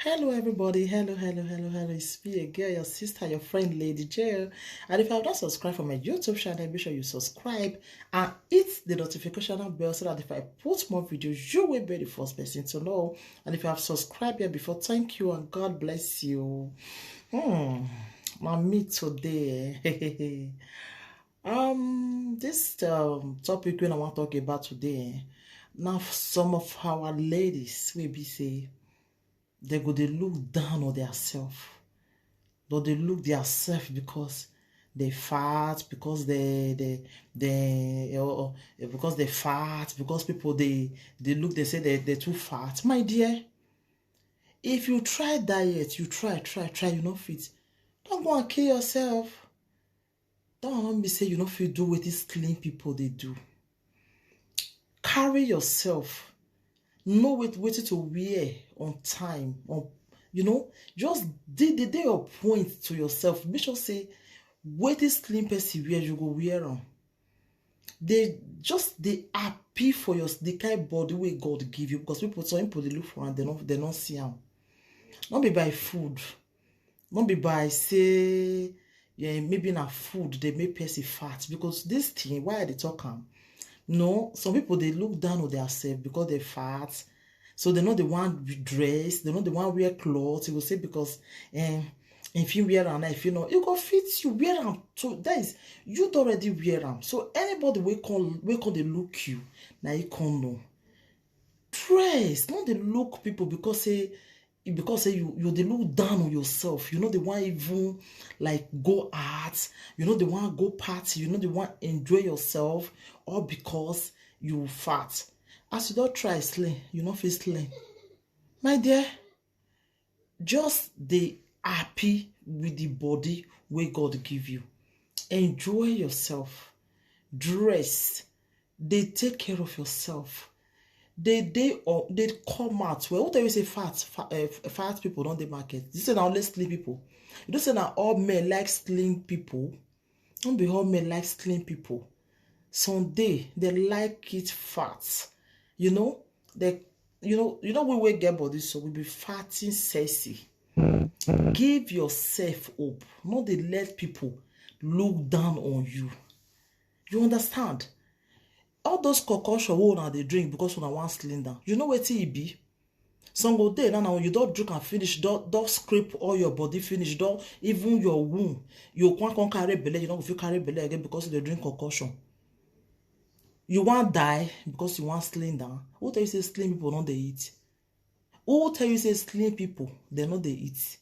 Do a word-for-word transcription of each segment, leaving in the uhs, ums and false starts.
Hello, everybody. Hello, hello, hello, hello. It's me again, your sister, your friend, Lady J. And if you have not subscribed for my YouTube channel, make sure you subscribe and hit the notification bell so that if I put more videos, you will be the first person to know. And if you have subscribed here before, thank you and God bless you. Hmm. Now, me today. Um, this um topic when I want to talk about today. Now, some of our ladies will be say they go they look down on themselves, but they look themselves because they fat, because they they they or, or because they fat, because people they they look, they say they they're too fat. My dear, if you try diet, you try try try, you no fit. Don't go and kill yourself. That one no be say you no fit do wetin slim people dey do. Carry yourself. Know wait wetin to wear on time. On, you know, just dey dey dey your point to yourself. Make sure say wetin slim person wear, you go wear am. They just dey happy for your the kind body wey God give you, because people, some people dey look for am, they no they no see am. No be by food, no be by say yeah, maybe na food dey make person fat, because this thing why I dey talk am. No, some people dey look down on themselves because they fat, so they no dey want dress, they no dey want wear cloth. You go say because um, if you wear am, if you know, you go fit you wear am. So that is you don already wear am. So anybody wey come wey come dey look you, na you come know. Dress, no dey look people because say because say you you dey look down on yourself. You no dey want even like go out. You no dey want go party. You no dey want enjoy yourself, all because you fat. As you don try slim, you no fit slim. My dear, just dey happy with the body wey God give you. Enjoy yourself. Dress. Dey take care of yourself. Dey dey or dey come out well. Who tell you say fat fa- uh, fat people don dey market? You say na only slim people. You know say na all men like slim people. No be all men like slim people. Some dey they like it fat. You know, they you know you know we wey get body, so we be fatting sexy. Give yourself hope. No dey let people look down on you. You understand? All those concoction wey una dey drink because una wan slim down, you know wetin e be? Some go dey now, now you don drink am finish, don don scrape all your body finish, don even your womb. You wan come carry belle, you no go fit carry belle again because you dey drink concoction. You wan die because you wan slim down? Who tell you say slim people no dey eat? Who tell you say slim people they no dey eat?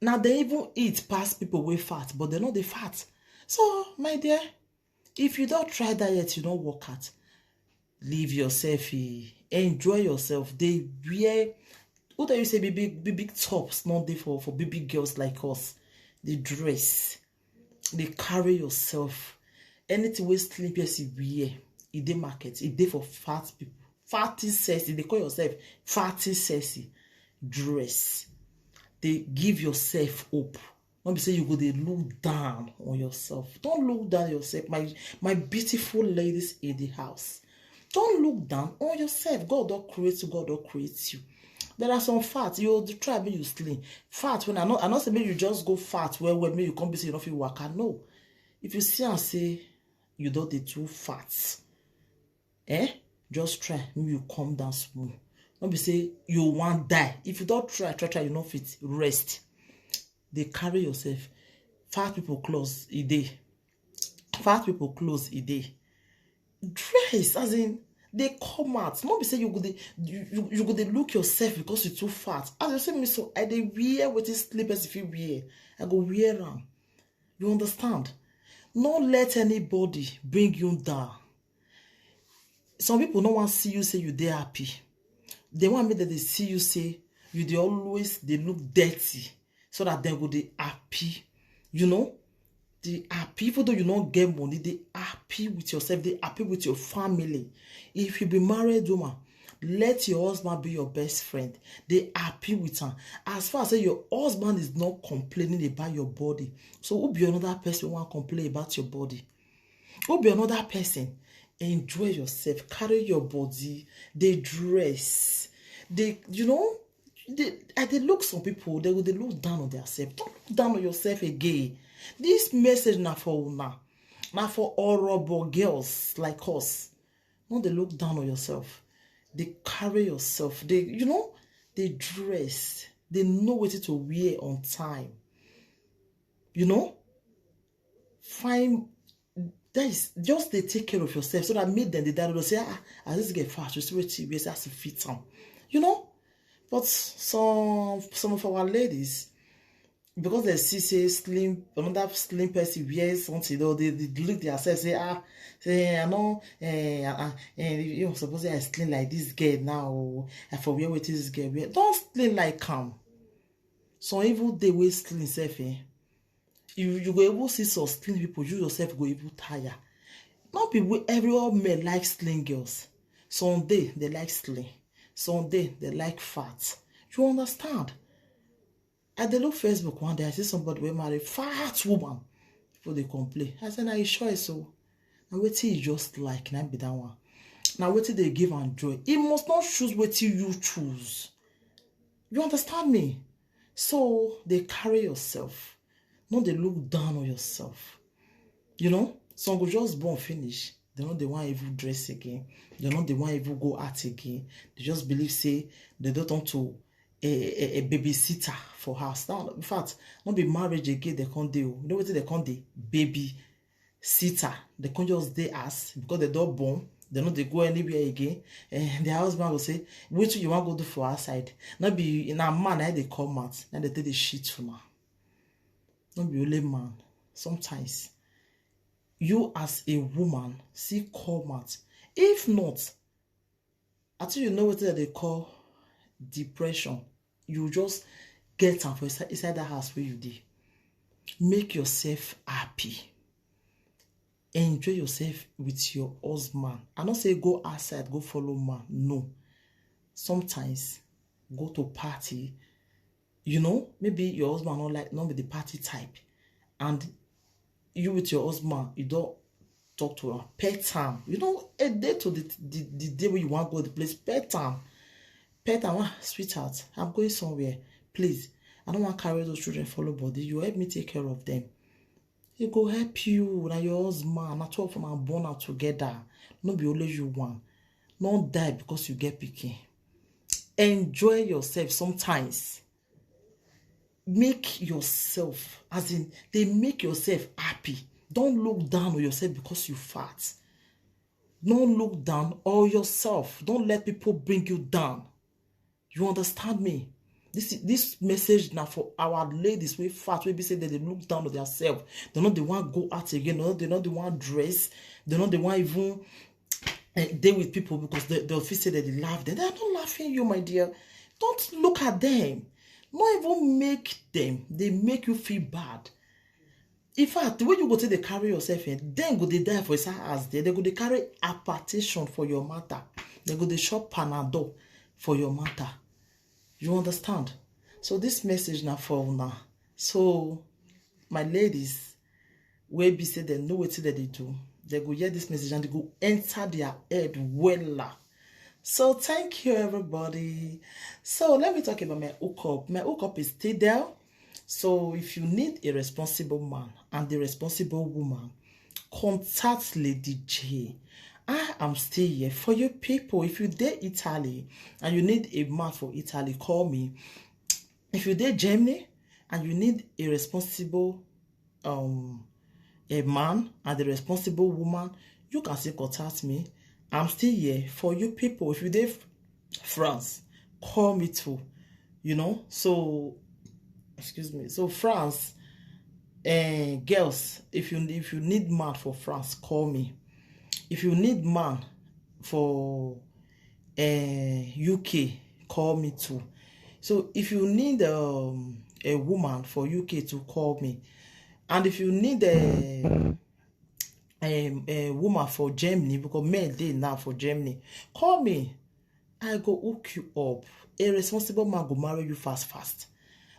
Now they even eat past people wey fat, but they no dey fat. So my dear, if you don try diet, you no work out, leave yourself, eh, enjoy yourself. They wear, who tell you say big big big big tops not dey for for big big girls like us? They dress, they carry yourself. Anything wey slim person wear, e dey market, e dey for fat people. Fatty sexy, they call yourself fatty sexy. Dress. They give yourself hope. No be say you go dey look down on yourself. Don't look down yourself, my my beautiful ladies in the house. Don't look down on yourself. God don create you, God don create you. There are some fat, you dey try make you slim. Fat when I no I no say make you just go fat well well, make you come be say you no fit waka. No. If you see am say you don dey too fat, eh, just try make you come down small. No be say you wan die. If you don try try try, you no fit, rest. Dey carry yourself. Fat people clothes e dey. Fat people clothes e dey. Dress, as in, dey come out. No be say you go dey you, you, you go dey look yourself because you too fat. As you see me so, I dey wear wetin slim person fit wear. I go wear am. You understand? No let anybody bring you down. Some people no wan see you say you dey happy. They want make dem dey see you say you dey always dey look dirty, so that dem go dey happy. You know, dey happy even though you no get money. Dey happy with yourself. Dey happy with your family. If you be married woman, let your husband be your best friend. Dey happy with am. As far as say your husband is not complaining about your body, so who be another person wey wan complain about your body? Who be another person? Enjoy yourself, carry your body, dey dress, dey you know They, I dey look some people, they go dey look down on themselves. Don't look down on yourself again. This message na for una. Na for horrible girls like us. No dey look down on yourself. Dey carry yourself. Dey, you know, dey dress. Dey know wetin to wear on time. You know? Find, that is, just dey take care of yourself so that make dem dey die, say, "Ah, as this girl fast, you see wetin you wear, say as e fit am." You know? But some, some of our ladies, because they see say slim, another slim person wear something, though, they, they look their self, say, "Ah, say I know, eh, uh, eh, you know, suppose I slim like this girl now, oh, I for wear wetin this girl wear." Don't slim like am. Some even dey wey slim sef, eh? You, you go even see some slim people, you yourself go even tire. Not be we, every all men like slim girls. Some dey, they like slim. Some dey, they like fat. You understand? I dey look Facebook one day, I see somebody wey marry fat woman. People dey complain. I say, "Na your choice o. Na wetin you just like, na be that one. Na wetin dey give am joy." You must not choose wetin you choose. You understand me? So dey carry yourself. No dey look down on yourself. You know, some go just born finish. They no dey wan even dress again. They no dey wan even go out again. They just believe say they don't want to a, a, a babysitter for house. Now, in fact, no be marriage again they come dey o. You know wetin they come dey? Babysitter. They come just dey house because they don born. They no dey go anywhere again. And their husband go say, "Wetin you wan go do for outside?" No be na man na dey come out. Na dey take dey shit una. No be only man. Sometimes you as a woman see come out. If not, I think you know wetin dem dey call depression. You just get am for inside, inside that house where you dey. Make yourself happy. Enjoy yourself with your husband. I no say go outside, go follow man. No. Sometimes go to party. You know, maybe your husband not like, not be the party type, and you with your husband, you don't talk to her, pet am. You know, a day to the, the, the day when you want go the place, pet am. Pet am, "Ah, sweetheart, I'm going somewhere. Please, I don't want carry those children follow body. You help me take care of them." He go help you. Now your husband, na two of una born out together. No be only you one. No die because you get pikin. Enjoy yourself sometimes. Make yourself, as in, they make yourself happy. Don't look down on yourself because you fat. Don't look down on yourself. Don't let people bring you down. You understand me? This, this message now for our ladies wey fat, wey be say that they look down on themselves. They no dey wan go out again. No, they no dey wan dress. They no dey wan even eh, dey with people because they, they'll feel say that they love them. They are not laughing you, my dear. Don't look at them. Not even make them. They make you feel bad. In fact, the way you go take dey carry yourself, eh, then go dey die for inside house there. They go dey carry hypertension for your matter. They go dey shop Panadol for your matter. You understand? So this message now for now. So my ladies, wey be say they know wetin they dey do, they go hear this message and they go enter their head wella. So thank you, everybody. So let me talk about my hookup. My hookup is still there. So if you need a responsible man and a responsible woman, contact Lady J. I am still here for you people. If you dey Italy and you need a man for Italy, call me. If you dey Germany and you need a responsible um a man and a responsible woman, you can still contact me. I'm still here for you people. If you dey France, call me too. You know, so excuse me. So France, uh, girls, if you, if you need man for France, call me. If you need man for uh, U K, call me too. So if you need um, a woman for U K to call me, and if you need a, a, a woman for Germany, because men dey now for Germany, call me. I go hook you up. A responsible man go marry you fast fast.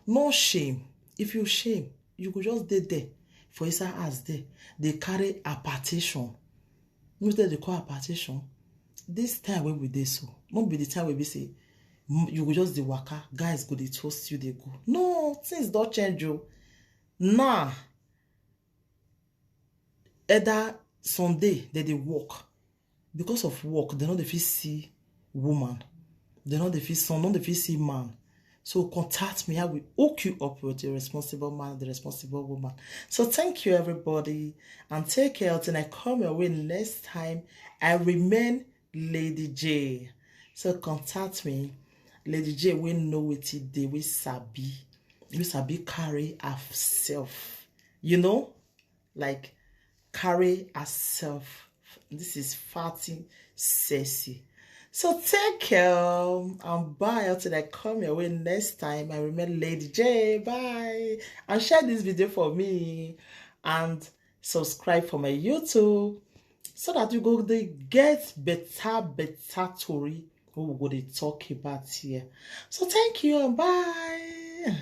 No shame. If you shame, you go just dey there for inside house there. They carry hypertension. You know wetin they call hypertension? This time wey we dey so, no be the time wey be say You go just dey waka, guys go dey toast you dey go. No, things don change o. Now, either Sunday dem dey work, because of work dem no dey fit see woman, dem no dey fit, some no dey fit see man. So contact me, I will hook you up with a responsible man, the responsible woman. So thank you, everybody, and take care till I come your way next time. I remain Lady J. So contact me, Lady J, we know wetin dey, we sabi, we sabi carry herself, you know, like, carry herself. This is fatty sexy. So take care and bye until I come your way next time. I remain Lady J. Bye. And share this video for me and subscribe for my YouTube so that you go dey get better, better tori wey we go dey talk about here. So thank you and bye.